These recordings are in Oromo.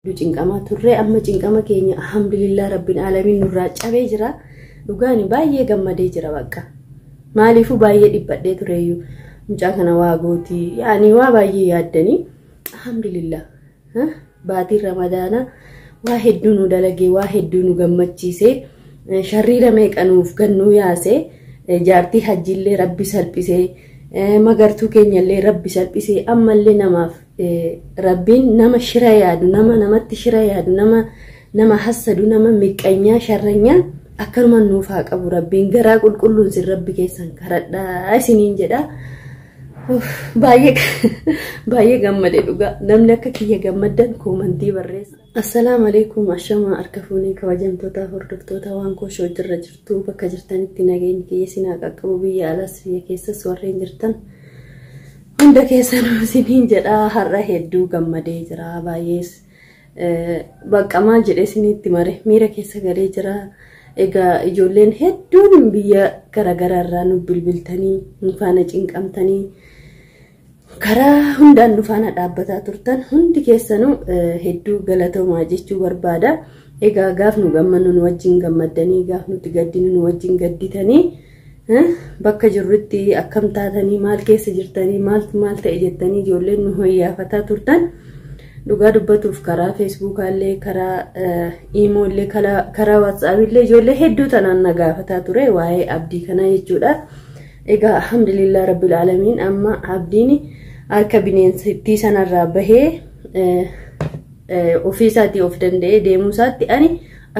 Cinqamaa turre, amma cinqama keenya alhamdulillah rabbiin alamiin nurraa cabee jira. Dhugaani baay'ee gammadee jira bakka. Maaliifuu baay'ee dhiphadhee tureyyuu, mucaa kana waa gootii yaani waa baay'ee yaaddanii. Alhamdulillah, baatiin Ramadaanaa waa hedduu nu dalagee, waa hedduu nu gammachiisee, sharriira meeqa nuuf gannuu yaasee, jaartii hajjiillee rabbi salphisee, magartuu keenyallee rabbi salphisee, ammallee namaaf rabbiin nama shira yaadu, nama namatti shira yaadu, nama nama hassadu, nama miqqanyaa sharranyaa akkanuma nuuf haa qabu rabbiin. Garaa qulqulluun sin rabbi keessan karadhaa isiniin jedha. Baay'ee baay'ee gammade dhugaa. Namni akka kiyya gammaddan koomantii barreessa. Assalaamu alaikum, ashamaa harka fuunee kabajamtootaaf hordoftoota waan kooshoo jirra jirtu, bakka jirtanitti nageenyi kiyya isin haa qaqqabu, biyya alas biyya keessas warreen jirtan hunda keessanuu isiniin jedha. Har'a hedduu gammadee jira, baay'ees bakka maal jedhee isinitti mare, miira keessa galee jira. Egaa ijoolleen hedduun biyya garaagaraa irraa nu bilbiltanii, nu faana cinqamtanii, karaa hundaan nu faana dhaabbataa turtan hundi keessanuu hedduu galatoomaa jechuu barbaada. Egaa gaaf nu gammannu nu wajjin gammaddanii, gaaf nuti gaddinu nu wajjin gadditanii, bakka jirrutti akkam taatanii, maal keessa jirtanii, maaltu maal ta'e jettanii ijoolleen nu hoyyaafataa turtan. Dhugaa dubbatuuf karaa feesbuukaallee, karaa iimoollee, karaa waatsaappiillee ijoollee hedduu tanaan na gaafataa ture waa'ee abdii kanaa jechuudha. Egaa alhamdulillah rabbil aalamiin, amma abdiin harka bineensittii sanarraa bahee ofiisaatii of danda'ee deemuu isaatti ani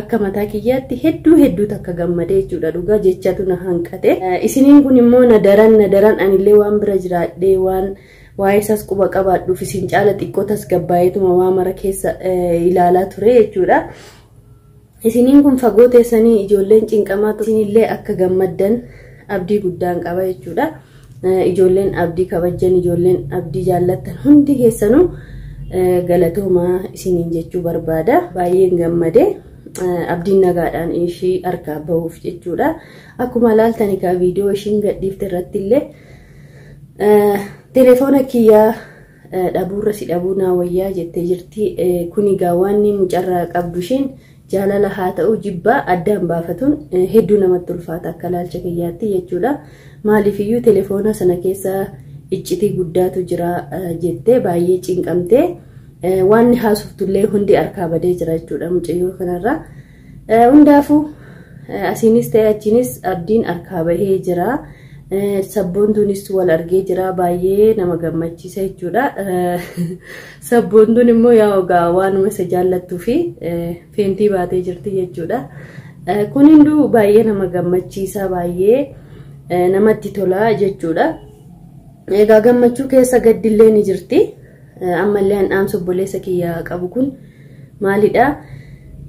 akka mataa kiyyaatti hedduu hedduu takka gammadee jechuudha. Dhugaa jechatu na hanqate. Isiniin kun immoo na daran na daran, anillee waan bira jiraadhee waan waa'ee isaas quba qabaadhuuf isin caala xiqqoo tasgabbaa'eetuma waa mara keessa ilaalaa ture jechuudha. Isiniin kun fagoo teessanii ijoolleen cinqamaa isinillee akka gammaddan abdii guddaan qaba jechuudha. Ijoolleen abdii kabajjan, ijoolleen abdii jaallattan hundi keessanuu galatoomaa isiniin jechuu barbaada. Baay'een gammade. Abdiin nagaadhaan ishii harkaa bahuuf jechuudha. Akkuma ilaaltan egaa viidiyoo ishiin gadhiifte irratti illee telefoona kiyyaa dhabuurra si dhabuu naa wayyaa jettee jirti. Kun egaa waan mucarraa qabdu ishiin jaalala haa ta'u jibbaa addaan baafatuun hedduu namatti ulfaata akka ilaalcha kiyyaatti jechuudha. Maaliifiyyuu telefoona sana keessa iccitii guddaatu jira jettee baay'ee cinqamtee, waan haasoftullee hundi harkaa badee jira jechuudha mucayyoo kanarraa. Hundaafuu asiinis ta'e achiinis abdiin harkaa bahee jira. Sabboontuunis wal argee jira, baay'ee nama gammachiisa jechuudha. Sabboontuun immoo yaa ogaa waanuma isa jaallattuu fi feentii baatee jirti jechuudha. Kun hunduu baay'ee nama gammachiisa, baay'ee namatti tola jechuudha. Egaa gammachuu keessa gaddillee ni jirti. Ammallee an dhaamsa obboleessa kiyya qabu kun maalidha?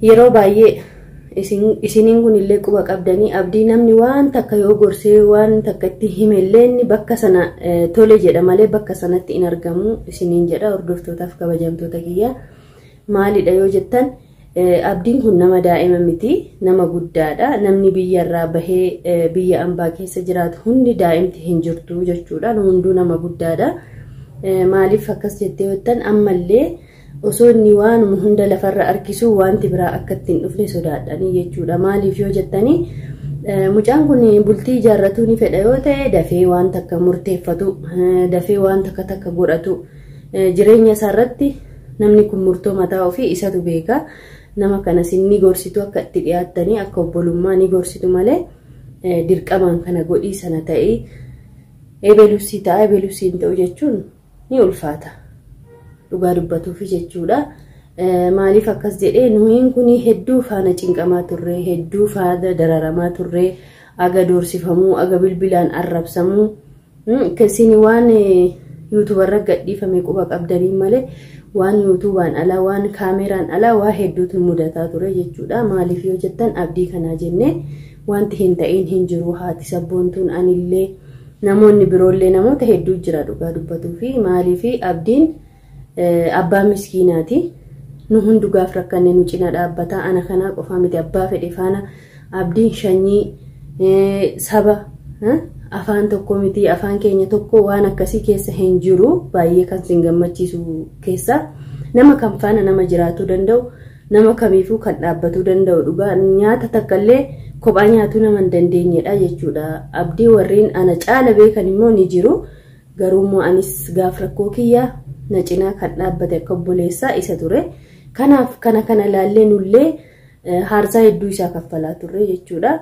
Yeroo baay'ee isiniin kun illee quba qabdanii, abdii namni waan takka yoo gorsee waan takka itti himellee inni bakka sana tole jedha malee bakka sanatti hin argamu isiniin jedha hordoftootaaf kabajamtoota kiyya. Maalidha yoo jettan, abdiin kun nama daa'ima miti, nama guddaadha. Namni biyyarraa bahee biyya ambaa keessa jiraatu hundi daa'imti hin jirtu jechuudha. Hunduu nama guddaadha. Maaliif akkas jettee jettan, ammallee osoo inni waanuma hunda lafarra harkisu wanti biraa akka ittiin dhufne sodaadhanii jechuudha. Maaliif yoo jettanii, mucaan kun bultii ijaarratuu ni fedha yoo ta'e dafee waan takka murteeffatu, dafee waan takka takka godhatu, jireenya isaarratti namni kun murtoo mataa ofii isatu beeka. Nama kanas ni gorsitu, akka itti dhiyaattanii akka obbolummaa ni gorsitu malee dirqamaan kana godhii sana ta'ee ebelusii ta'a ebelusii hin ta'u jechuun ni ulfaata. Dhugaa dubbatuufi jechuudha. Maaliif akkas jedhee, nuyiin kun hedduu faana cinqamaa turre, hedduu faana dararamaa turre, aga doorsifamuu, aga bilbilaan arrabsamuu, isin waan yuutuubarra gadhiifame quba qabdanii malee waan yuutuubaan alaa, waan kaameraan alaa waa hedduutu mudataa ture jechuudha. Maaliif yoo jettan, abdii kanaa jennee wanti hin ta'in hin jiru. Haati sabboontuun, anillee, namoonni biroollee, namoota hedduu jira dhugaa dubbatuu fi. Maaliif, abdiin abbaa miskiinaati. Nu hundu gaaf rakkanne nu cina dhaabbata. Ana kanaa qofaa miti, abbaa fedhe faana abdiin shanyii saba afaan tokko miti, afaan keenya tokko waan akkasii keessa hin jiru. Baay'ee kan sin gammachiisu keessa Nama kam faana nama jiraatuu danda'u, nama kamiifuu kan dhaabbatuu danda'u dhugaa nyaata takkallee kophaa nyaatuu nama hin dandeenyedha jechuudha. Abdii warreen ana caala beekan immoo ni jiru. Garuu immoo anis gaaf rakkoo kiyya na cinaa kan dhaabbate akka obboleessaa isa ture. Kanaaf kana kana laallee nullee haarsaa hedduu isaa kaffalaa turre jechuudha.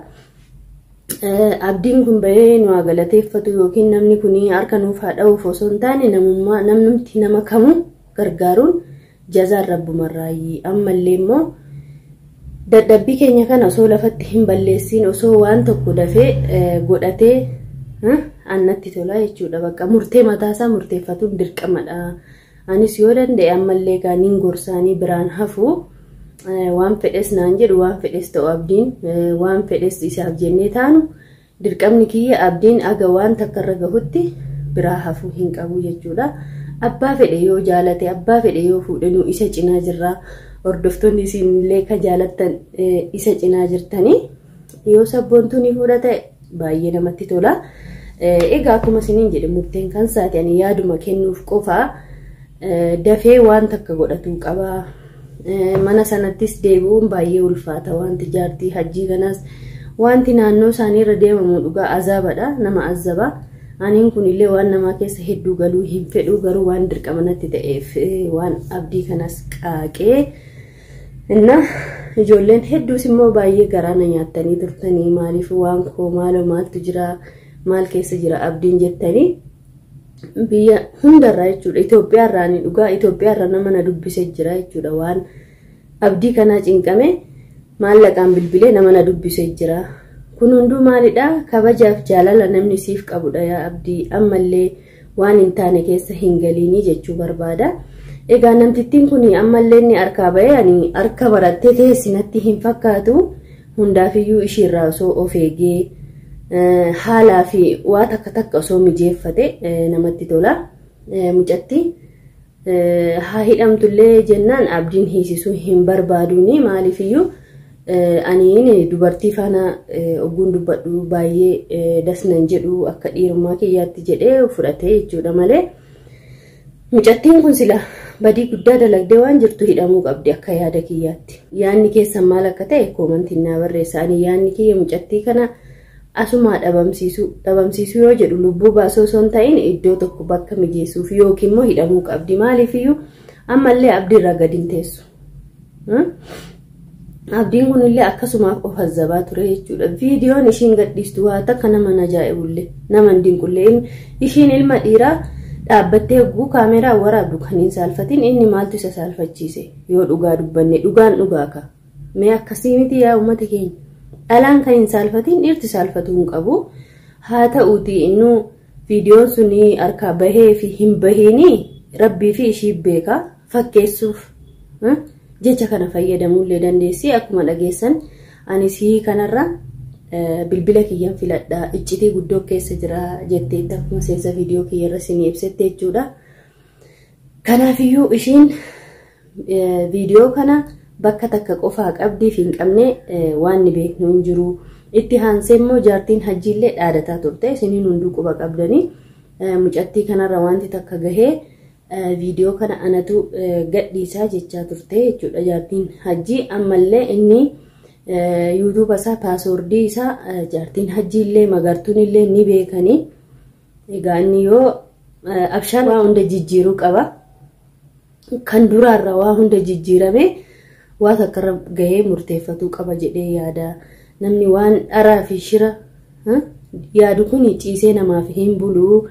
Abdiin kun bahee nu haa galateeffatu yookiin namni kun harka nuuf haa dha'uuf osoo hin taane namummaa namnumti nama kamuu gargaaruun jazaan rabbumarraayi. Ammallee immoo dadhabbii keenya kana osoo lafatti hin balleessiin osoo waan tokko dafee godhatee annatti tola jechuudha. Bakka murtee mataasaa murteeffatuun dirqamadha. Anis yoo danda'e ammallee gaaniin gorsaanii biraan hafu waan fedhes naan jedhu waan fedhes ta'u abdiin waan fedhes isaaf jennee taanu dirqamni kiyya abdiin aga waan takkarra gahutti biraa hafuu hin qabu jechuudha. Abbaa fedhe yoo jaalate abbaa fedhe yoo fuudhe nu isa cinaa jirra. Hordoftoonni isinillee kan jaalattan isa cinaa jirtanii yoo sabboontuu ni fuudha ta'e baay'ee namatti tola. Egaa akkuma isiniin jedhe murteen kan saate ani yaaduma kennuuf qofaa dafee waan takka godhatuu qaba. Mana sanattis deebi'uun baay'ee ulfaata wanti jaartii hajjii kanaas wanti naannoo isaanii irra deemamu dhugaa azaabadha nama azaba. Aniin kunillee waan namaa keessa hedduu galuu hin fedhu garuu waan dirqama natti ta'eef waan abdii kanas qaaqee inna ijoolleen hedduus immoo baay'ee garaa na nyaattanii turtanii maaliif waan koo maaloo maaltu jira maal keessa jira abdiin jettanii biyya hundarraa jechuudha. Itoophiyaarraa ni dhugaa Itoophiyaarraa nama na dubbisee jira jechuudha. Waan abdii kanaa cinqame maallaqaan bilbilee nama na dubbisee jira. Kun hunduu maalidha? Kabajaaf jaalala namni siif qabudha yaa abdii ammallee waan hin taane keessa hin galiinii jechuu barbaada. Egaa namtittiin kun ammallee inni harkaa bahee ani harka barattee teessi natti hin fakkaatu. Hundaafiyyuu ishiirraa osoo of eegee haalaa fi waa takka takka osoo mijeeffate namatti tola. Mucatti haa hidhamtullee jennaan abdiin hiisisuu hin barbaaduuni maaliifiyyuu aniin dubartii faana ogguun dubbadhu baay'ee dasnan jedhu akka dhiirummaa kiyyaatti jedhee fudhatee jechuudha malee mucattiin kun sila badii guddaa dalagdee waan jirtu hidhamuu qabdi akka yaada kiyyaatti. Yaanni keessan maal akka ta'e koomantiin naa barreessa. Ani yaanni kiyya mucattii kana asumaa dhabamsiisuu yoo jedhu lubbuu baasoo osoo hin ta'in iddoo tokko bakka mijeessuuf yookiin immoo hidhamuu qabdi. Maaliifiyyuu ammallee abdiirraa gadi hin teessu. Abdiin kunillee akkasumaaf of azzabaa ture jechuudha. Viidiyoon ishiin gadhiistu waa takka nama ajaa'ibullee nama hin dinqullee ishiin ilma dhiiraa dhaabbattee hogguu kaameraa waraabdu kan hin saalfatin inni maaltu isa saalfachiise yoo dhugaa dubbanne dhugaan dhugaa ka. Mee akkasii miti yaa uummata keenya. Dhalaan kan hin saalfatin dhiirti saalfatuu hin qabu. Haa ta'uuti innuu viidiyoon suni harkaa bahee fi hin bahiini rabbii fi ishii beeka fakkeessuuf jecha kana fayyadamuullee dandeessi. Akkuma dhageessan anis kanarra bilbila kiyyan filadha iccitii guddoo keessa jira jetteetti akkuma seensa viidiyoo kiyyarra isinii ibsette jechuudha. Kanaafiyyuu ishiin viidiyoo kana bakka takka qofaa qabdii fi hin qabne waan ni beeknu hin jiru. Itti haansee immoo jaartiin hajjiillee dhaadataa turte isiniin hunduu quba qabdanii mucattii kanarra wanti takka gahee viidiyoo kana anatu gadhiisaa jechaa turte jechuudha. Jaartiin hajjii ammallee inni yuutuuba isaa paaswoordii isaa jaartiin hajjiillee magartuun illee ni beekanii. Egaa inni yoo abshaan waa hunda jijjiiruu qaba. Kan duraarra waa hunda jijjiirame waa takkarra gahee murteeffatuu qaba jedhee yaada. Namni waan dharaa fi shira yaadu kun ciisee namaaf hin bulu.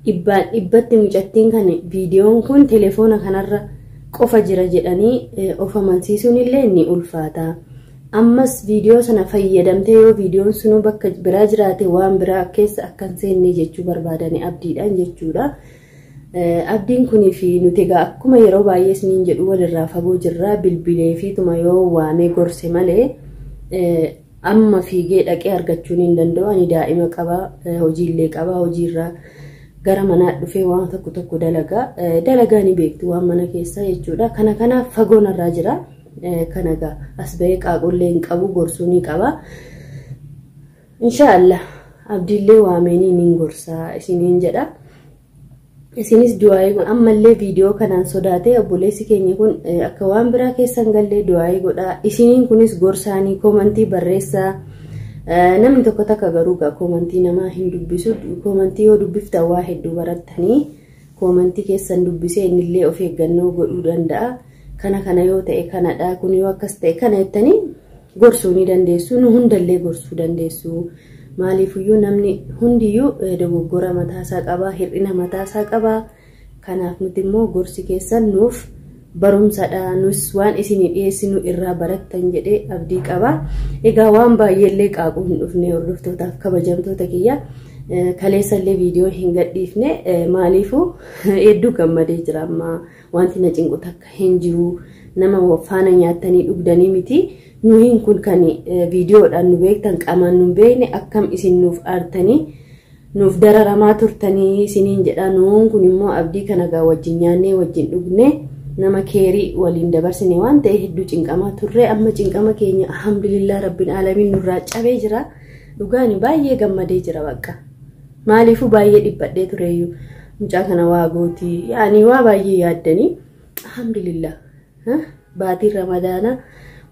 Dhibbaan dhibbatti mucattiin kan viidiyoon kun telefoona kanarra qofa jira jedhanii of amansiisuun illee ni ulfaata. Ammas viidiyoo sana fayyadamtee yoo viidiyoon sunuu bakka biraa jiraate waan biraa keessa akka hin seenne jechuu barbaadani abdiidhaan jechuudha. Abdiin kunii fi nuti egaa akkuma yeroo baay'ee isiniin jedhu walirraa fagoo jirra bilbilee fi tuma yoo waamee gorse malee amma fiigee dhaqee argachuun hin danda'u. Ani daa'ima qaba, hojiillee qaba, hojiirraa gara manaa dhufee waan tokko tokko dalagaa dalagaa ni beektu waan mana keessaa jechuudha. Kana kanaaf fagoon irraa jira. Kana egaa as bahee qaaqollee hin qabu gorsuu ni qaba. Inshaallah abdiillee waameenii niin gorsaa isiniin jedha. Isinis du'aayii godhaa. Ammallee viidiyoo kanaan sodaatee obboleessi keenya kun akka waan biraa keessan gallee du'aayii godhaa. Isiniin kunis gorsaanii koomantii barreessaa. Namni tokko takka garuu gaa koomantii namaa hin dubbisu. Koomantii yoo dubbiftan waa hedduu barattanii koomantii keessan dubbisee innillee of eeggannoo godhuu danda'a. Kana kana yoo ta'e kanadha, kun yoo akkas ta'e kana jettanii gorsuu ni dandeessu. Nu hundallee gorsuu dandeessu. Maaliifiyyuu namni hundiyyuu dogoggora mataasaa qaba, hir'ina mataasaa qaba. Kanaaf nuti immoo gorsi keessan nuuf barumsadha. Nus waan isinii dhiyeessinu irraa barattan jedhee abdii qaba. Egaa waan baay'eellee qaaquu hin dhufne hordoftootaaf kabajamtoota kiyya. Kaleessallee viidiyoo hin gadhiifne, maaliifuu hedduu gammadee jira amma, wanti na cinqu takka hin jiru. Nama faana nyaattanii dhugdanii miti. Nuyiin kun kan viidiyoodhaan nu beektan, qaamaan nu beekne, akkam isin nuuf aartanii nuuf dararamaa turtanii isiniin jedha. Nuun kun immoo abdii kana gaa wajjin nyaannee wajjin dhugnee nama keerii waliin dabarsine waan ta'e hedduu cinqamaa turre. Amma cinqama keenya alhamdulillah rabbiin aalamiin nurraa cabee jira. Dhugaani baay'ee gammadee jira bakka. Maaliifuu baay'ee dhiphadhee tureyyuu, mucaa kana waa gootii yaani waa baay'ee yaaddanii. Alhamdulillah, baatiin ramadaanaa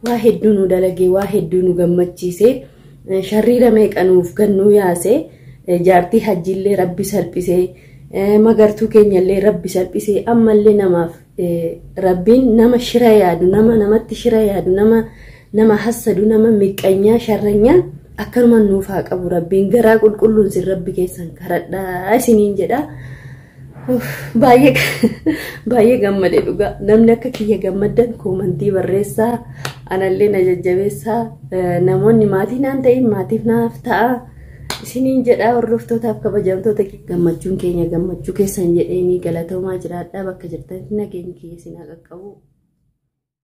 waa hedduu nu dalagee, waa hedduu nu gammachiisee, sharriira meeqa nuuf gannuu yaasee, jaartii hajjiillee rabbi salphisee, magartuu keenyallee rabbi salphisee, ammallee namaaf rabbiin nama shira yaadu, nama namatti shira yaadu, nama nama hassadu, nama miqqanyaa sharranyaa akkanuma nuuf haa qabu rabbiin. Garaa qulqulluun sin rabbi keessan karadhaa isiniin jedha. Baay'ee baay'ee gammade dhugaa. Namni akka kiyya gammaddan koomantii barreessaa, anallee na jajjabeessaa. Namoonni maatii naan ta'in maatiif naaf ta'a isiniin jedha. Hordoftootaaf kabajamtoota, gammachuun keenya gammachuu keessan jedheenii galatoomaa, jiraadhaa. Bakka jirtanitti nageenyi kiyya isin haa qaqqabu.